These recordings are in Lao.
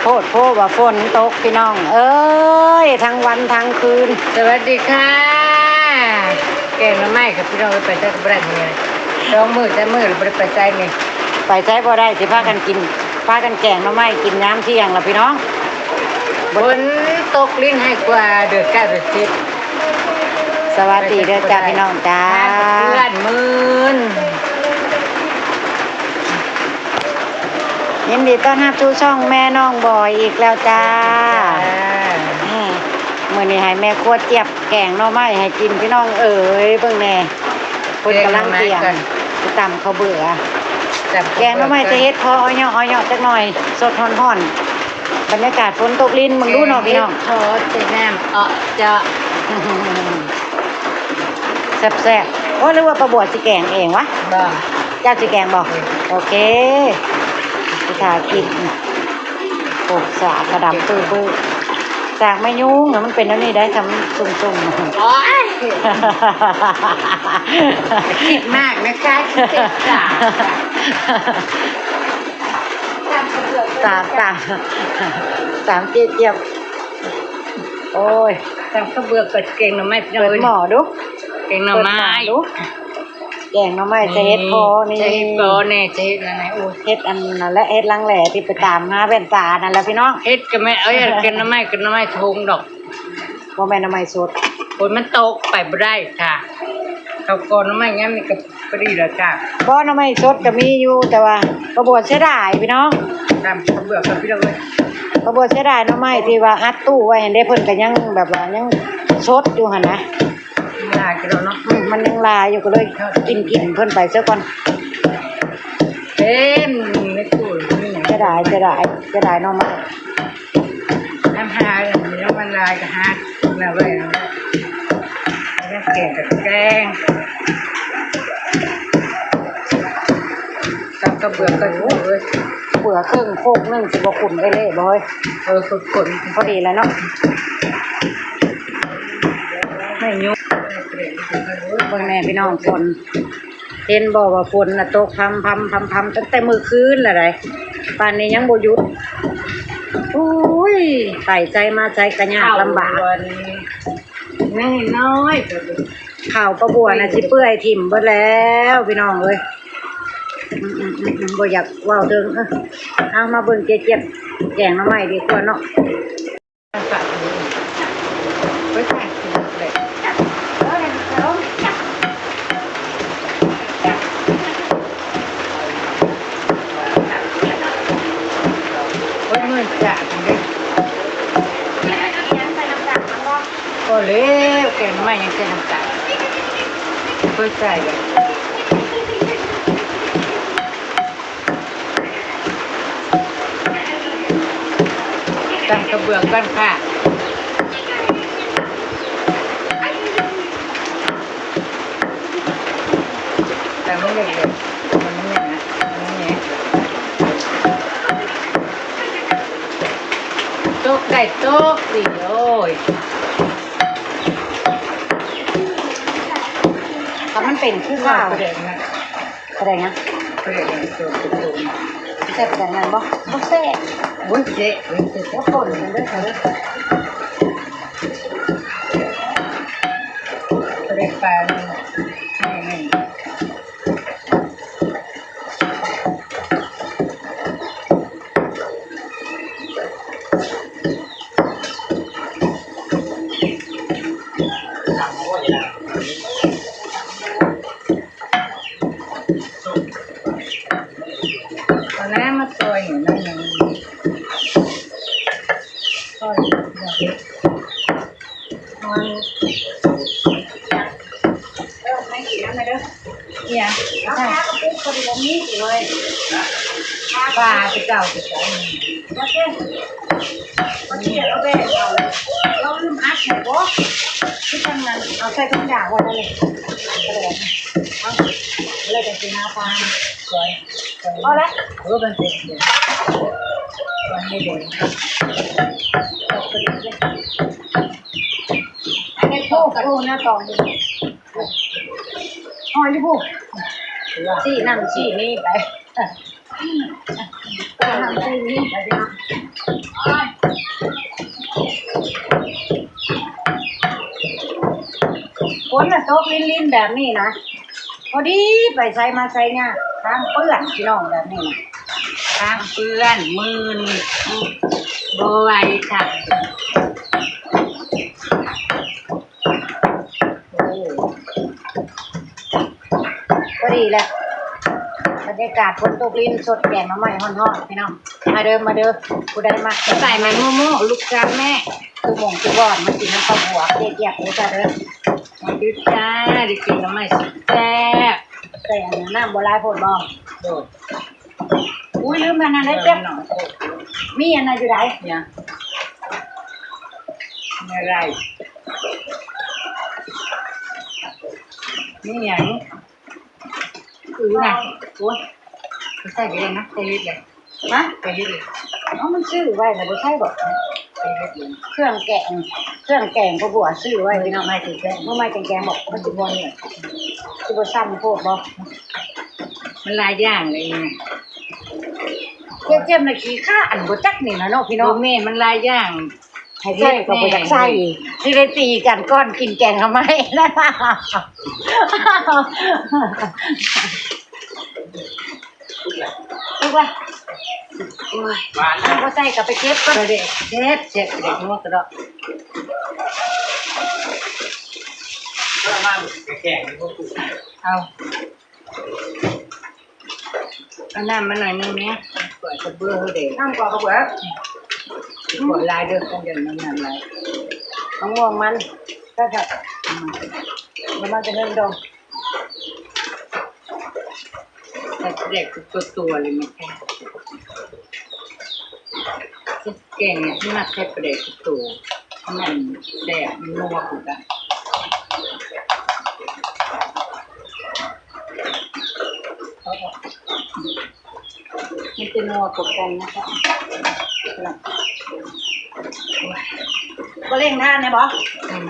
ໂພດໂພວ່າຝົນຕົກພີ່ນ້ອງເອີຍ ທັງວັນທັງຄືນ. ສະຫວັດດີຄ່ະ ແກງໜໍ່ໄມ້ຄ່ະພີ່ນ້ອງເອີຍ ໄປໃສກໍບໍ່ໄດ້ມື້ນີ້ ສອງມື້ສາມມື້ແລ້ວບໍ່ໄດ້ໄປໃສນີ້ ໄປໃສບໍ່ໄດ້ ຊິພາກັນກິນ ພາກັນແກງໜໍ່ໄມ້ກິນຍາມທ່ຽງລະພີ່ນ້ອງ. ຝົນຕົກລິນໃຫ້ກວ່າເດືອນເກົ້າເດືອນສິບ. ສະຫວັດດີເດີຈ້າພີ່ນ້ອງຈ້າ ເພື່ອນມື່ນ ຍິນດີຕ້ອນຮັບສູ່ຊ່ອງແມ່ນ້ອງບອຍອີກແລ້ວຈ້າ. ມື້ນີ້ໃຫ້ແມ່ຄົວຈຽບແກງໜໍ່ໄມ້ໃຫ້ກິນພີ່ນ້ອງເອີຍ ເບິ່ງແດ່ ເພິ່ນກຳລັງກຽມ ຕຳເຂົ້າເບືອ ແກງໜໍ່ໄມ້ຈະເຮັດພໍເອົາເຍາະໆຈັກໜ່ອຍ ສົດຮ້ອນໆ ບັນຍາກາດຝົນຕົກລິນ ເບິ່ງດູເນາະພີ່ນ້ອງ ຂໍແຕ່ນ້ຳເອາະເຈາະ ແຊບໆ. ໂອ້ ຫຼືວ່າປ້າບົວຊິແກງເອງວະ? ບໍ່ ເຈົ້າຊິແກງບໍ່? ໂອເຄ ຊິຖ້າກິນ. ໂອ້ ສາກກະດຳປຶ້ໆ ສາກມາຍຸງນະ ມັນເປັນແນວນີ້ໄດ໋ ທຳຊຸ່ມໆ. ໂອ້ຍ ຄິດມາກນະຄະ ຄິດເປັນສາກ ຕາມ ຕາມ ຕາມເຈຈຽບ. ໂອ້ຍ ຕຳເຂົ້າເບືອກັບແກງໜໍ່ໄມ້ພີ່ນ້ອງເອີຍ ເປີດໝໍ້ດູ ແກງໜໍ່ໄມ້ ເປີດໝໍ້ດູ ແກງໜໍ່ໄມ້ຈະເຮັດພໍນີ້ ຈະເຮັດພໍແນ່ ຈະເຮັດອັນນັ້ນ ໂອ້ຍ ເຮັດອັນນັ້ນແຫຼະ ເຮັດລັງແຫຼທີ່ໄປຕາມຫາແວ່ນຕານັ້ນແຫຼະພີ່ນ້ອງ. ເຮັດກໍແມ່ນ ເອີຍ ແກງໜໍ່ໄມ້ ແກງໜໍ່ໄມ້ຖົງດອກ ບໍ່ແມ່ນໜໍ່ໄມ້ສົດ ຝົນມັນຕົກໄປບໍ່ໄດ້ຄ່ະ ເຂົ້າກ່ອນໜໍ່ໄມ້ຍາມນີ້ກໍ ພໍດີແລ້ວຈ້າ. ບໍ່ ໜໍ່ໄມ້ສົດກໍມີຢູ່ ແຕ່ວ່າປ້າບົວເສຍດາຍພີ່ນ້ອງ ຕຳເຂົ້າເບືອກັບພີ່ນ້ອງເອີຍ ປ້າບົວເສຍດາຍໜໍ່ໄມ້ທີ່ວ່າອັດຕູ້ໄວ້ຫັ້ນເດ້ ເພິ່ນກໍຍັງແບບວ່າຍັງສົດຢູ່ຫັ້ນນະ ຫຼາຍຢູ່ແລ້ວເນາະ ອືມ ມັນຍັງຫຼາຍຢູ່ ກໍເລີຍກິນ ກິນເພິ່ນໄປເສຍກ່ອນ. ເຕັມໃນຕູ້ນີ້ ເສຍດາຍ ເສຍດາຍ ເສຍດາຍໜໍ່ໄມ້. ນ້ຳຫາ ນ້ຳມັນລາຍກໍຫາກິນມາໄວ້ ນ້ຳແກງກໍແກງ ຕຳເຂົ້າເບືອກັນເລີຍ ເບືອເຄິ່ງໂຄກໜຶ່ງ ຊິບໍ່ຂຸ້ນເອເລ່ບໍ່ເຮີ້ຍ? ເອີ ຂຸ້ນໆ ພໍດີແລ້ວເນາະ ແມ່ຍຸ ເບິ່ງແນ່ພີ່ນ້ອງ ຝົນ ເຫັນບໍ່ວ່າຝົນນະຕົກພຳໆໆໆ ຕັ້ງແຕ່ມື້ຄືນລະໃດ໋ ປານນີ້ຍັງບໍ່ຢຸດ. ໂອ້ຍ ໄປໃສມາໃສກະຍາກລຳບາກ ຍັງນ້ອຍ ເຂົ້າປ້າບົວນະຊິເປື່ອຍຖິ້ມເບິດແລ້ວພີ່ນ້ອງເອີຍ. ອືມໆໆໆ ບໍ່ຢາກເວົ້າເຖິງ ເອົາມາເບິ່ງເຈຈຽບແກງໜໍ່ໄມ້ດີກວ່າເນາະ. ພໍແລ້ວ ແກງໜໍ່ໄມ້ຍັງໃສ່ນ້ຳຕານ ເຄີຍໃສ່. ຕຳເຂົ້າເບືອກ່ອນຄ່ະ ຕຳໃຫ້ເລັກໆ ຕຳໃຫ້ແໜ້ນະ ຕຳໃຫ້ແໜ້ນ ຕົກໄດ້ຕົກຕິ ໂອ້ຍ ຖ້າມັນເປັນຄືຂ້າວ ປາແດກນະ ປາແດກຫຍັງ? ປາແດກຫຍັງ? ແຊບປາແດກຫຍັງບໍ່? ບໍ່ແຊບ ບໍ່ແຊບ ບໍ່ແຊບ ບໍ່ຄົນກັນເດີ້ ເດີ້ ປາແດກປາ ເອົານ້ຳມາຊ່ອຍໜ້ອຍໜຶ່ງ ຊ່ອຍໜ້ອຍໜຶ່ງ ເອີ ໃຫ້ກິນນ້ຳແດ່ເດີ້ ອີຫຍັງ ເອົາປາກະປຸກ ພໍດີບໍ່ມີເລີຍ ປາໄປເຈົ້າໄປໃສ ມາເຕັ້ນ ມັນເສຍແລ້ວແບກເອົາ ລາວລືມອັດໃຫ້ບໍ່? ຄືຈັ່ງນັ້ນ ເອົາໃສ່ຖົງຢາງໄວ້ນັ້ນເລີຍ ເອົາ ແລ້ວຈັ່ງຊິຫາປາ ຊ່ອຍ ພໍແລ້ວ ເອີ ມັນເປັນ ມັນມີເດ ອັນນີ້ໂອ້ ໂອ້ ໜ້າຕອງຢູ່ ຫອຍຢູ່ພຸ້ນ ຊີ້ນັ້ນຊີ້ນີ້ໄປ ຊີ້ນັ້ນຊີ້ນີ້ໄປ ພີ່ນ້ອງ. ຝົນນະຕົກລິນໆແບບນີ້ນະ ພໍດີໄປໃສມາໃສຍາກ ທາງເປື້ອນພີ່ນ້ອງ ແບບນີ້ນະ ທາງເປື້ອນ ມື່ນ ບໍ່ໄຫວຄັກ. ໂອ້ ພໍດີແຫຼະ ບັນຍາກາດຝົນຕົກລິນ ສົດແກງໜໍ່ໄມ້ຮ້ອນໆ ພີ່ນ້ອງ. ມາເດີ ມາເດີ ຜູ້ໃດມັກ ໃສ່ໝາກໂມໂມ ລູກຈານແມ່ ທຸກໝ່ອງທຸກບ່ອນ ມາກິນນຳເຂົ້າບວກ ເຈຍບເດີຈ້າເດີ. ມາເດີຈ້າ ໄດ້ກິນໜໍ່ໄມ້ແຊບໆ. ໃສ່ອັນນັ້ນ ນ້ຳບໍ່ຫຼາຍໂພດບໍ່? ໂດຍ. ອຸ້ຍ ລືມອັນນັ້ນເດ້ ເຈັບ. ມີອັນນັ້ນຢູ່ໃດ? ຫຍັງ? ມີອະໄລ? ມີຫຍັງ? ອື ນະ ໂອ້ຍ ໃສ່ໄປເລີຍນະ ໃສ່ເຮັດເລີຍ. ຮະ? ໃສ່ເຮັດເລີຍ. ເອົ້າ ມັນຊື້ໄວ້ແລ້ວບໍ່ໃຊ້ບໍ? ໃສ່ເຮັດເລີຍ. ເຄື່ອງແກງ ເຄື່ອງແກງພໍ່ບົວຊື້ໄວ້ພີ່ນ້ອງ. ມາກິນແກງ ມື້ໃໝ່ແກງໆບໍ? ມັນຊິບໍ່ເໜື່ອຍ ຊິບໍ່ຊ້ຳໂພດບໍ? ມັນຫຼາຍຢ່າງເລີຍ. ເຈັບໆນະ ຂີ້ຄ້ານບໍ່ຈັກນີ້ນະເນາະ ພີ່ນ້ອງ. ບໍ່ແມ່ນ ມັນຫຼາຍຢ່າງ. ໃຫ້ໃສ່ກໍບໍ່ຢາກໃສ່ ຊິໄດ້ຕີກັນກ່ອນກິນແກງໜໍ່ໄມ້. ຖືກລະ ໂອ້ຍ ບໍ່ໃສ່ກໍໄປເກັບກ່ອນ. ເດັດແຊບ ເດັດຫົວກະດອກ. ເອົາ ເອົານ້ຳມາໜ້ອຍໜຶ່ງແດ່ ກວດກະເບືອເດີ້. ນ້ຳກວດກະເບືອ ກວດຫຼາຍເດີ້ ຄັນຢ່າງນັ້ນນ້ຳຫຼາຍ. ມະມ່ວງມັນ ແຊບໆ ອືມ ແລ້ວມັນຈະເງິນດອງ. ໃສ່ປາແດກທຸກຕົວໆເລີຍແມ່ນແທ້. ແກງນີ້ມັກໃສ່ປາແດກທຸກຕົວ ມັນແຊບ ມັນນົວຄືກັນ. ມັນຈະນົວກວ່າແກງນະຄະ. ບໍ່ເລັ່ງທານແດ່ບໍ? ອືມ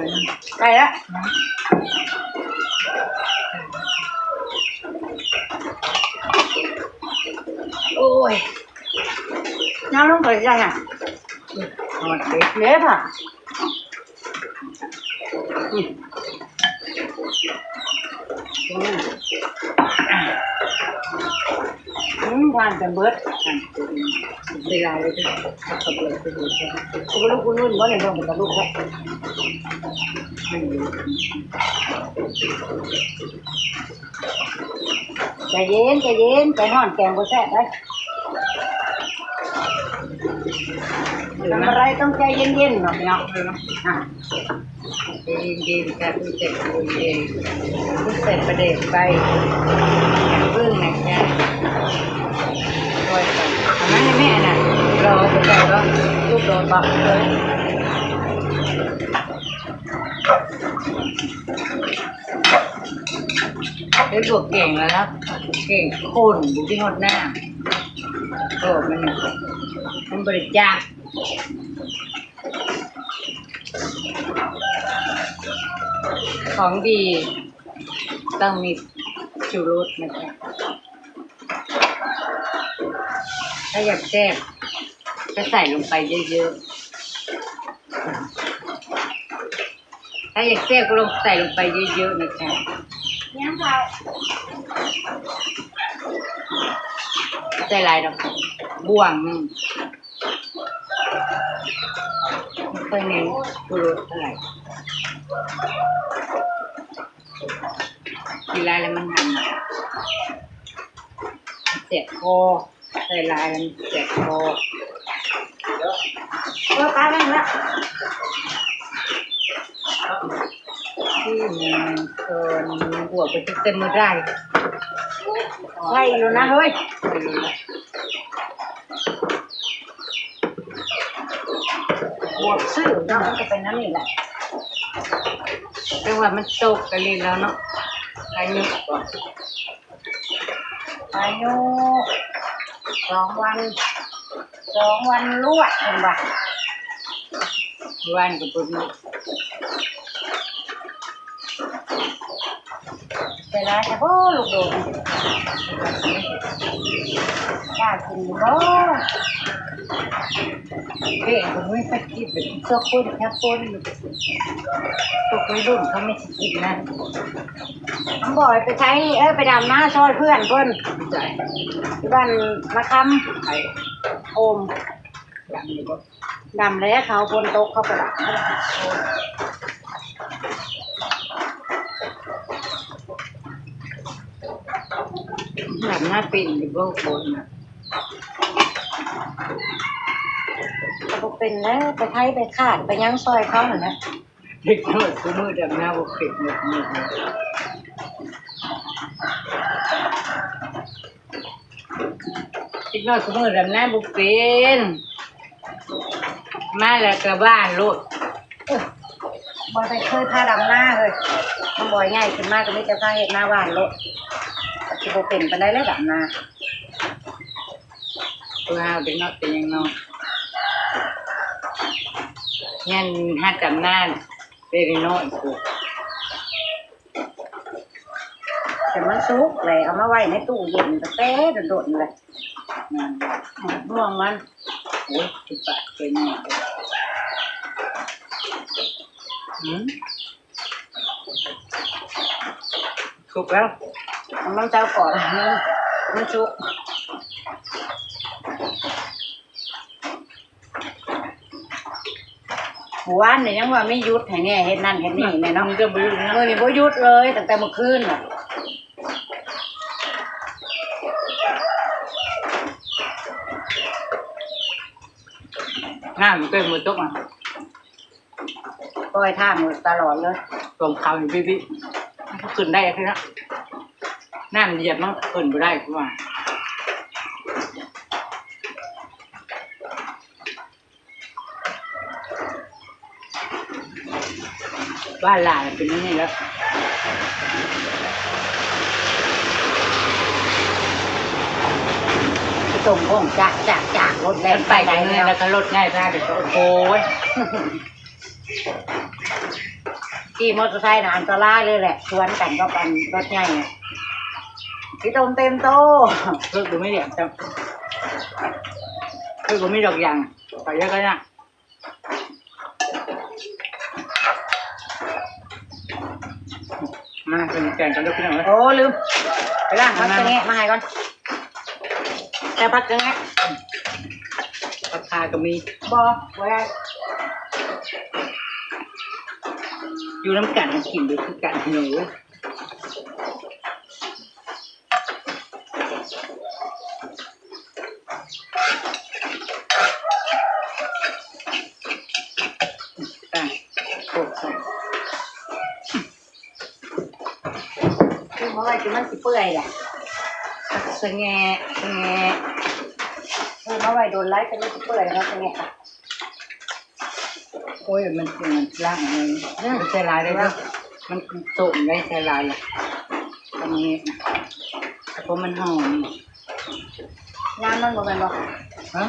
ໄດ້ລະ. ໂອ້ຍ ນ້ຳລົງໄປໃສ່ຫັ້ນ ເດ້ ເດ້ ເດ້ ອືມ ອືມ ທານຈົນເບິດ ທານຈົນເບິດ ເວລາເລີຍເດີ ເຂົາເບິດ ເຂົາເບິດ ເຂົາບໍ່ລຸກ ເຂົານອນບໍ່ໄດ້ ເບິ່ງເຂົາລຸກແລ້ວ. ໃຈເຢັນ ໃຈເຢັນ ໃຈຮ້ອນແກງບໍ່ແຊບເດ້. ທຳອະໄລຕ້ອງໃຈເຢັນໆ ເນາະ ພີ່ນ້ອງ ອ່າ ໃຈເຢັນໆ ກະຄືໃຈເຢັນ ຄືໃສ່ປາແດກໄປ ເບິ່ງນະຈ໊ະ ຄ່ອຍໄປ ເອົາມາໃຫ້ແມ່ນະ ລໍໄປໃສ່ກໍລູກໂດນບອກເລີຍ. ເຮັດບວກແກງແລ້ວນະ ແກງຂ້ນ ບໍ່ມີຮອດນ້ຳ ກໍມັນ ມັນບໍ່ໄດ້ຈ້າງ. ຂອງດີຕ້ອງມີຊູລົດນະຄະ ຖ້າຢາກແຊບກໍໃສ່ລົງໄປເຍີະໆ. ຖ້າຢາກແຊບກໍລອງໃສ່ລົງໄປເຍີະໆ ນະຄະ. ຍັງເຂົ້າ ໃສ່ຫຼາຍດອກ ບ່ວງໜຶ່ງ ບໍ່ຄ່ອຍເນັ້ນຊູລົດເທົ່າໃດ ກິນຫຼາຍແລ້ວມັນຫັ້ນ ແສບຄໍ. ໃສ່ຫຼາຍແລ້ວມັນແສບຄໍ. ເອີ ປາແມ່ນລະ ທີ່ແມ່ນເພິ່ນບວກໄປຕັ້ງແຕ່ມື້ໃດ ໄວຢູ່ນະເຮີ້ຍ ບວກຊື່ເນາະ ມັນກໍເປັນແນວນີ້ແຫຼະ ແຕ່ວ່າມັນຕົກກະລີ້ແລ້ວເນາະ ພາຍຸ ພາຍຸສອງວັນ ສອງວັນລວດເພິ່ນວ່າ ມື້ວານກໍບໍ່ມີ ໄປຫຼາຍແທ້ບໍ່ລູກໂດນ ກ້າກິນຢູ່ບໍ່? ເດ້ ບໍ່ມີໃຜກິນ ເປັນເສື້ອຄົນແທ້ຄົນ ພວກໄວລຸ້ນເຂົາມີຊິກິນນະ. ນ້ອງບອຍໄປໃສ? ເອີ ໄປດຳນາຊ່ອຍເພື່ອນເພິ່ນ ຢູ່ບ້ານນາຄຳ ໄປໂຮມ ດຳແລ້ວ ເຂົາຝົນຕົກເຂົາໄປດຳ ດຳນາເປັນຢູ່ບໍ່ຄົນນະ? ກໍບໍ່ເປັນແລ້ວ ໄປໄຖໄປຄາດໄປຫຍັງຊ່ອຍເຂົາຫັ້ນແຫຼະ. ເດັກນ້ອຍຊຸມື້ດຳນາບໍ່ເປັນເລີຍ ເດັກນ້ອຍຊຸມື້ດຳນາບໍ່ເປັນ ມາແລ້ວກໍບ້ານໂລດ. ເອີ ບໍ່ໄດ້ເຄີຍພາດຳນາເຮີ້ຍ ນ້ອງບອຍໃຫຍ່ຂຶ້ນມາກໍມີແຕ່ພາເຮັດນາບ້ານໂລດ ກໍຊິບໍ່ເປັນປານໃດແລ້ວດຳນາ. ພວກເຮົາເດັກນ້ອຍເປັນຫຍັງເນາະ ຍັງຫັດດຳນາແຕ່ນ້ອຍພຸ້ນ. ແຕ່ມັນສຸກແຫຼະ ເອົາມາໄວ້ໃນຕູ້ເຢັນຕັ້ງແຕ່ດົນໆແຫຼະ. ແມ່ນ ອືມ ມ່ວງມັນ ໂອ້ຍ ຈຸບປາກເປັນຫຍັງ ອືມ ສຸກແລ້ວ ມັນເຈົ້າກ່ອນ ມັນ ມັນສຸກ. ມື້ວານນີ້ຍັງວ່າມີຢຸດໃຫ້ແດ່ ເຮັດນັ້ນເຮັດນີ້ແດ່ເນາະ ມື້ນີ້ບໍ່ຢຸດເລີຍ ຕັ້ງແຕ່ມື້ຄືນນະ. ນ້ຳເຕັມໝົດຕົກ ປ່ອຍທາງຕະຫຼອດເລີຍ ຕົກເຂົ້າຢູ່ບີໆ ຂຶ້ນໄດ້ຄືນະ ນ້ຳຢຽບມັນຂຶ້ນບໍ່ໄດ້ຄືວ່າ. ບ້ານຫຼາຍເປັນແນວນີ້ແຫຼະ ໄປສົ່ງຂອງຈາກ ຈາກ ຈາກ ລົດແລ່ນໄປໄດ້ແລ້ວ ແລ້ວກໍລົດໃຫຍ່ພາໄປ ໂອ້ຍ ຂີ່ມໍເຕີໄຊນະອັນຕະລາຍເລີຍແຫຼະ ສວນກັນກັບອັນລົດໃຫຍ່ນະ ຂີ້ຕົມເຕັມໂຕ ລົດບໍ່ມີດຽວ ລົດບໍ່ມີດອກຢາງ ໄປເລີຍກໍໄດ້. ມາກິນແກງກັນເດີພີ່ນ້ອງເອີຍ ໂອ້ ລືມ ໄປລ້າງຜັກສະແງະມາໃຫ້ກ່ອນ ແຕ່ຜັກສະແງະ ຜັກຄາກໍມີ ບໍ່ ບໍ່ໄດ້ ຢູ່ນຳກັນກິນໄດ້ຄືກັນພີ່ນ້ອງເອີຍ. ຕັ້ງໂຄກໃສ່ ຄືເອົາໄວ້ຈົນມັນຊິເປື່ອຍແຫຼະ ສະແງະ ສະແງະ ເອີ ເອົາໄວ້ດົນຫຼາຍຈົນມັນຊິເປື່ອຍ ເຮົາສະແງະ. ໂອ້ຍ ມັນ ມັນລ້າງ ອືມ ໃສ່ຫຼາຍເດີ ມັນຕົ້ມໄດ້ ໃສ່ຫຼາຍລະ ອັນນີ້ ເພາະມັນຫອມ ນ້ຳມັນບໍ່ແມ່ນບໍ່? ຮະ?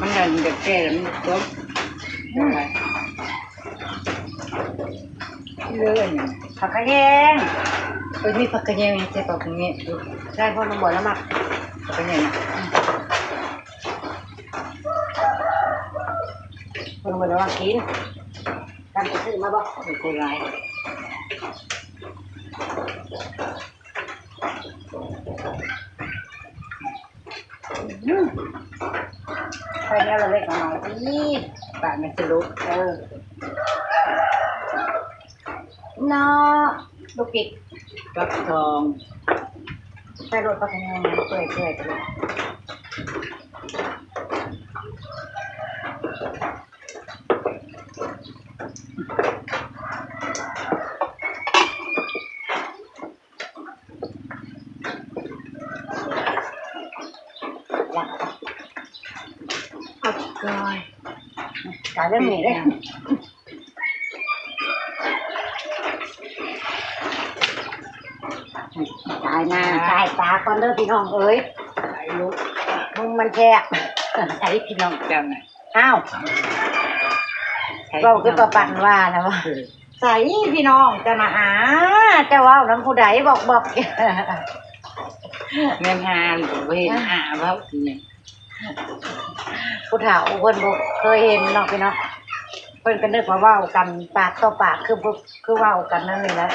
ມັນດັນຈະແກ່ແລ້ວມັນຕົ້ມ ອືມ ເລີຍ ຜັກຂະແຍງ ເອີ ມີຜັກຂະແຍງ ໃສ່ຜັກຂະແຍງ ໃສ່ ເພາະນ້ອງບອຍລາວມັກຜັກຂະແຍງ ອືມ. ເພິ່ນບໍ່ໄດ້ວ່າກິນ ຕຳໄປຊື້ມາບໍ່? ໂອ້ຍ ຫຼາຍ ອືມ ໄຂ່ແນວລະເລັກລະນ້ອຍ ອີ ປາກມັນຈະລຸກ ເອີ ເນາະ ລູກກິດ ປັກທອງ ໃສ່ໂລດ ປັກທອງ ເປື່ອຍໆ ເປື່ອຍ ອາກອຍ ກາຍເລື່ອງນີ້ເດ້. ຕາຍໜ້າຕາຍຕາກ່ອນເດີພີ່ນ້ອງເອີຍ ໄປລູກ ມຸມມັນແຄບ ໃສພີ່ນ້ອງເຈົ້ານະ ອ້າວ ໃສ ເວົ້າຄືປາປັນວ່ານະ ເອີ ໃສພີ່ນ້ອງເຈົ້ານະ ຫາ ເຈົ້າເວົ້ານຳຜູ້ໃດບອກໆ ແມ່ນຫາບໍ່ເຫັນຫາເວົ້າ ຜູ້ເຖົ້າເພິ່ນບໍ່ເຄີຍເຫັນເນາະພີ່ນ້ອງ ເພິ່ນກໍນຶກວ່າເວົ້າກັນປາກຕໍ່ປາກ ຄື ຄືເວົ້າກັນນັ້ນນີ້ແຫຼະ.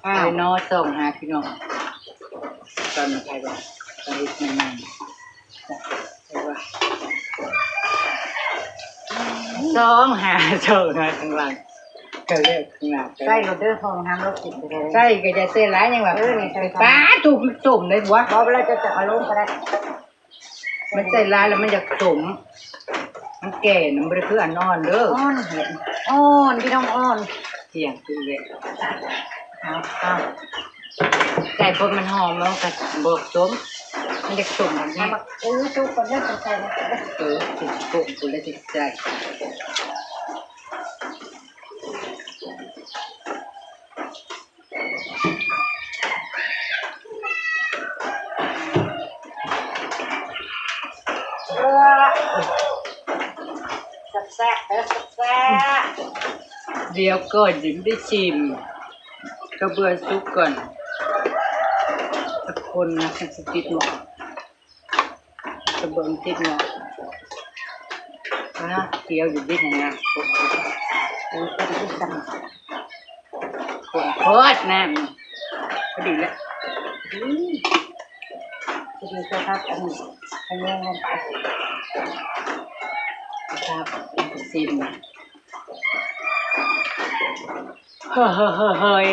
ອ້າວ ໄປເນາະ ສ່ອງຫາພີ່ນ້ອງ ຕອນໄປວ່າ ຕອນເຮັດໃໝ່ໆ ສ່ອງຫາ ສ່ອງຫາຂ້າງຫຼັງ ເຈົ້າເລີກຂ້າງຫຼັງ ໃສ່ໂລດເດີ ເພາະວ່າຫ້າມລົດກິນໄປເລີຍ ໃສ່ກໍຢ່າໃສ່ຫຼາຍ ຍັງວ່າ ເອີ ນີ້ໃສ່ ປາ ທຸກຕົ້ມໄດ້ບໍ່? ບໍ່ ເວລາເຈົ້າຈະເອົາລົງກໍໄດ້. ມັນໃສ່ຫຼາຍແລ້ວມັນຢາກສົ້ມ ມັນແກ່ນະ ມັນບໍ່ໄດ້ຄືອັນອ່ອນເດີ ອ່ອນ ອ່ອນ ພີ່ນ້ອງ ອ່ອນ ທ່ຽງຄືແຫຼະ ເອົາ ເອົາ ໃສ່ເພາະມັນຫອມແລ້ວກໍບໍ່ສົ້ມ ມັນຢາກສົ້ມແບບນີ້ ເອີ ຈຸກກ່ອນເດີ ໃສ່ ເອີ ຈຸກ ປຸ້ນແລ້ວຈຶ່ງໃສ່. ແຊບໆ ເດີ ແຊບໆ ດຽວກ່ອນ ຍັງບໍ່ໄດ້ຊິມ ກະເບື້ອງສຸກກ່ອນ ຈັກຄົນນະ ຊິຕິດໝໍ້. ກະເບື້ອງຕິດເນາະ ອາ ຂຽວຢູ່ເດຫັ້ນນະ ໂອ້ຍ ຄົນໂພດນ້ຳ ພໍດີແລ້ວ ອືມ ພໍດີ ເຈົ້າພັກອັນນີ້ ໃຫ້ແຍງລົງໄປ ເອົາຊາມ ຊິມ ເຮີ້ຍ ເຮີ້ຍ ເຮີ້ຍ ເຮີ້ຍ.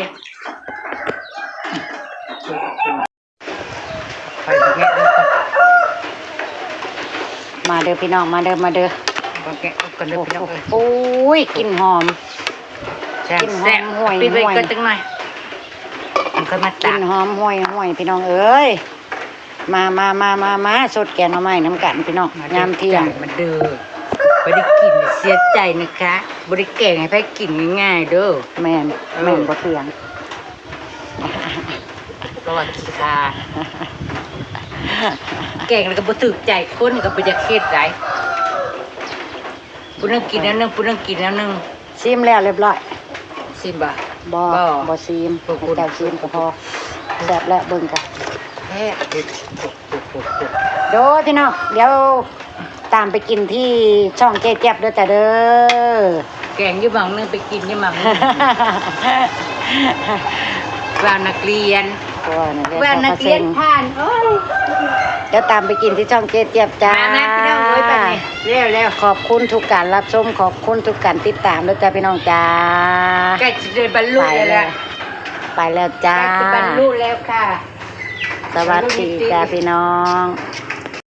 ມາເດີພີ່ນ້ອງ ມາເດີ ມາເດີ ມາແກະກັນເດີພີ່ນ້ອງເອີຍ ໂອ້ຍ ກິ່ນຫອມ ແຊບ ກິ່ນຫອມ ແຊບ ຫວຍ ປິດໄວ້ ຫວຍ ກ່ອນຈັກໜ່ອຍ ມັນຄ່ອຍມາຕັກ ກິ່ນຫອມຫວຍໆ ພີ່ນ້ອງເອີຍ ມາ ມາ ມາ ມາ ມາ ສົດແກງໜໍ່ໄມ້ນຳກັນພີ່ນ້ອງ ມາເດີ ຍາມທ່ຽງ ມາເດີ ບໍ່ໄດ້ກິນເສຍໃຈນະຄະ ບໍ່ໄດ້ແກງໃຫ້ໃຜກິນງ່າຍໆເດີ ແມ່ນ ເອີ ແມ່ນບໍ່ເທື່ອງ. ກໍວ່າຂີ້ຄ້ານ ແກງແລ້ວກໍບໍ່ຖືກໃຈຄົນ ກໍບໍ່ຢາກເຮັດໃດ ຜູ້ໜຶ່ງກິນແນວໜຶ່ງ ຜູ້ໜຶ່ງກິນແນວໜຶ່ງ ຊີມແລ້ວຮຽບຮ້ອຍ ຊີມບໍ່? ບໍ່ ບໍ່ ບໍ່ຊີມ ເຈົ້າຊີມກໍພໍ ແຊບແລ້ວ ເບິ່ງກະແຊບ ໂດຍ ພີ່ນ້ອງ ດຽວ ຕາມໄປກິນທີ່ຊ່ອງເຈແຈັບເດີຈ້າເດີ ແກງຢູ່ໝ່ອງໜຶ່ງ ໄປກິນຢູ່ໝ່ອງໜຶ່ງ ວ່ານັກຮຽນ ວ່ານັກຮຽນ ວ່ານັກຮຽນຜ່ານ ໂອ້ຍ ດຽວຕາມໄປກິນທີ່ຊ່ອງເຈແຈັບຈ້າ ມາໆ ພີ່ນ້ອງເອີຍ ໄປນີ້ ແລ້ວໆ ຂອບຄຸນທຸກການຮັບຊົມ ຂອບຄຸນທຸກການຕິດຕາມເດີຈ້າ ພີ່ນ້ອງຈ້າ ໃກ້ຊິໄດ້ບັນລຸແລ້ວແຫຼະ ໄປແລ້ວ ໄປແລ້ວຈ້າ ໃກ້ຊິບັນລຸແລ້ວຄ່ະ ສະຫວັດດີຈ້າ ສະຫວັດດີ ພີ່ນ້ອງ.